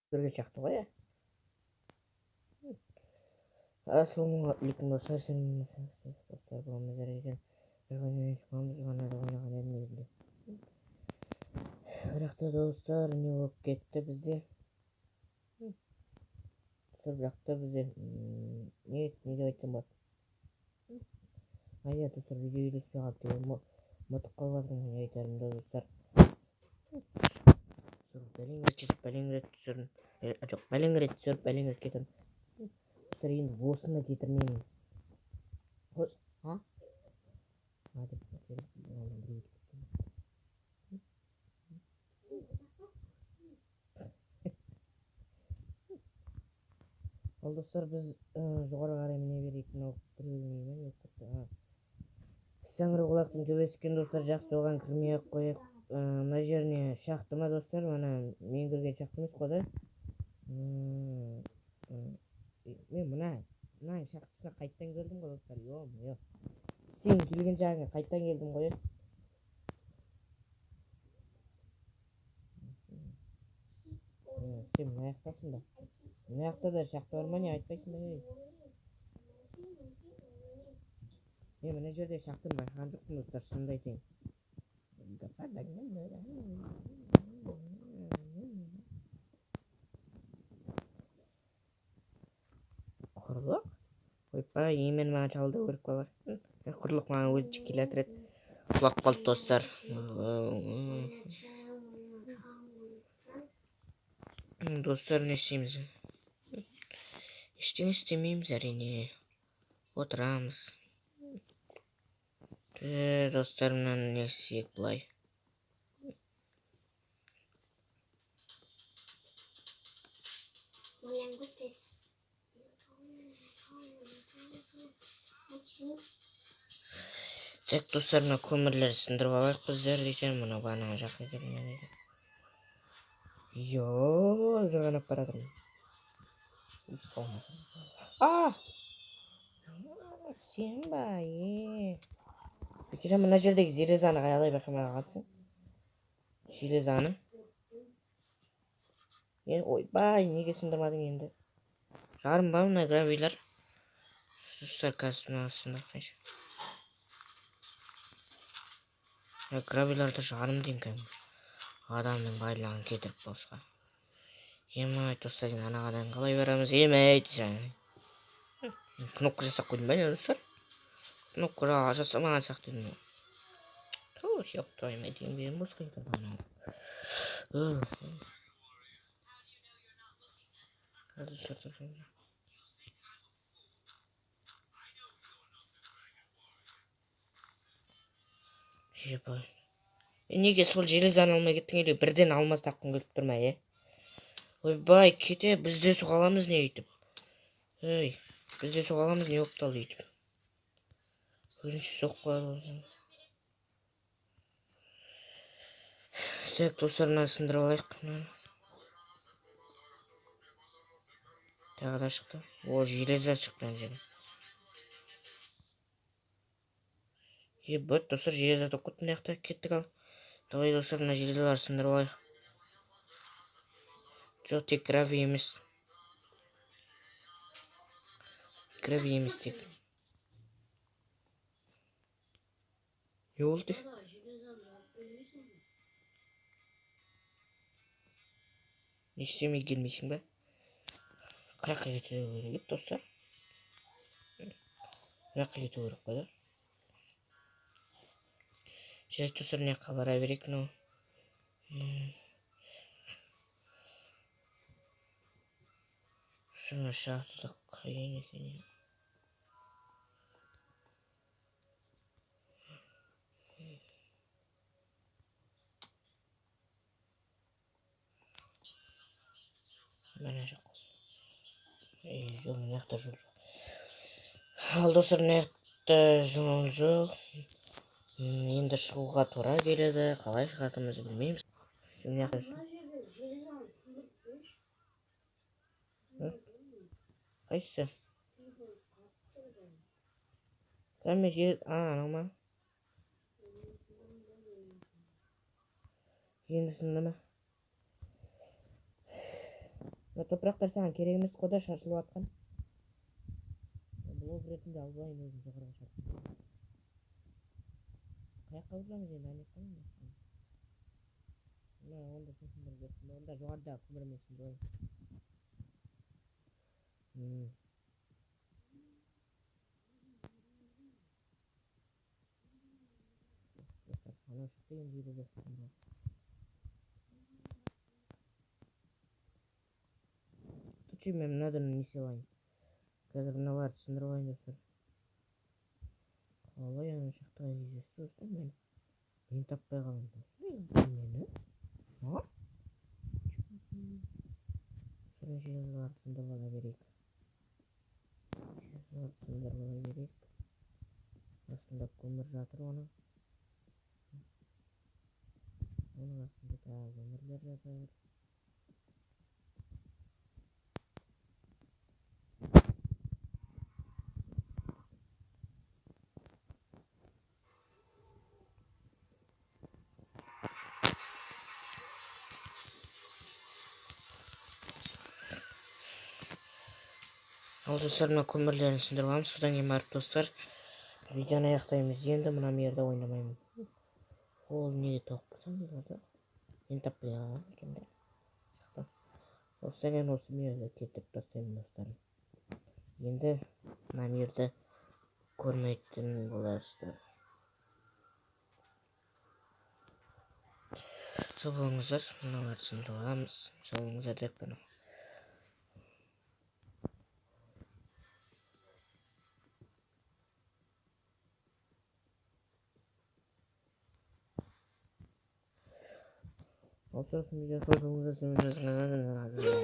Кірген шақты ғой, иә. Ассалаумағалейкум, достар. Достар, бүгін біздер екен бір ойнай шығамыз. Ғана ойнаған едім негізінде. Бірақ та, достар, не болып кетті бізде? Достар, бірақ та бізде не деп айтсам болады? А, иә, достар, видео үйлеспей қалды деп ұмытып қалып жатырмын. Не айтарымды, достар. Бәлең рет кетіп, бәлең рет түсірдім. Жоқ, бәлең рет түсіріп, бәлең рет кетірдім. Достар, енді осыны кетірмеймін. А? А деп біреу. Ал, достар, біз жоғары қарай міне берейік. Мынау біреудің үйі ме, не болып кетті? Саңырауқұлақтың төбесі екен, достар, жақсы, оған кірмей ақ қояйық. Мына жеріне шахта ма, достар? Мана мен кірген шахта емес қой да? Мен мына шахтасына қайттан келдім ғой, достар. Ё-моё, сен келген жағыңа қайттан келдім ғой. Сен мына жақтасың ба? Мына жақта да шахта бар ма, не айтпайсың ба, ей? Мен мына жерде шахтаны байқаған жоқпын, достар, шынымды айтайын. Құрлық? Ойбай, емен маған шабуылдау керек па бар? Құрлық маған өзі келе жатыр еді. Құлап қалды, достар. Достар, не істейміз? Ештеңе істемейміз, әрине. Отырамыз. Достар, мынаны не істейік былай? Так, достар, мына көмірлерді сындырып алайық біздер дейтін. Мына бана жаққа екен. Йо, зырғанап бара жатырмын. А! Сен ба, е? Бекежан, мына жердегі железаны қалай байқамай қалғансың? Железаны. Е, ойбай, неге сындырмадың енді? Жарым ба мына гравийлер? Достар, қазір мына сындырып. Гравийларды жарым деймін кәдімгі. Адамның байлығын кетіріп босқа. Емай, достар, енді анаға дейін қалай барамыз? Емай, дейсің. Кнопка жасап қойдым ба, не, достар? Кнопка жасамаған сияқты едім. Ту, ёб твою мать, деген босқа кетірді анау. Ебай. Неге сол железаны алмай кеттің, или бірден алмаз тапқың келіп тұр ма, е? Ойбай, кете, біз де соға аламыз не өйтіп? Ей, біз де соға аламыз не болып қалды өйтіп? Өзінше соғып қояды ғой. Так, достар, мынаны сындырып алайық. Мынаны. Тағы да шықты. О, железа шықты ана жерде. Ебать, достар, железа тауып кетті мына жақта. Кеттік ал. Давай, достар, мына железаларды сындырып алайық. Жоқ, тек гравий емес. Гравий емес тек. Не болды? Не істемей келмейсің ба? Қай жаққа кету керек еді, достар? Мына жаққа кету керек қой да? Жарайды, достар, мына жаққа бара берейік, мынау. Мына шахта қиын екен. Міне жоқ. Ей, жоқ, мына жақта жол жоқ. Ал, достар, мына жақта жол жоқ. Енді шығуға тура келеді. Қалай шығатынымызды білмейміз. Мына жақта қайсысы? Кәме жер, а, анау ма? Енді сынды ма? Мына топырақтар саған керек емес қой да, шашылып жатқан. Блок ретінде алып алайын өзім жоғарыға шығарып. Қай жаққа бұрыламыз енді, ана жаққа ма? Мына онда сен сындырып жіберіпсің ба? Онда жоғарыдағы көмірмен сындырып алайын. Достар, анау шықты енді елу бес мың. Тут мен мынадан не істей алайын? Қазір мыналарды сындырып алайын, достар. Қалай ана жақта кездесті, достар, мен? Мен таппай қалдым, достар. Мені? А? Железоларды сындырып ала берейік. Железоларды сындырып ала берейік. Астында көмір жатыр оның. Оның астында тағы көмірлер жатыр. Ал достар, мына көмірлерін сындырып аламыз. Содан кейін барып, достар, видеоны аяқтаймыз. Енді мына жерде ойнамаймын. Ол неге тауып тұрсам бұларды? Мен таппай қалған екен де. Осыдан кейін осы жерді кетіріп тастаймын, достар. Енді мына жерді көрмейтін боласыздар. Сау болыңыздар, мыналарды сындырып аламыз. Сау болыңыздар деп бұны. Ал сосын видео.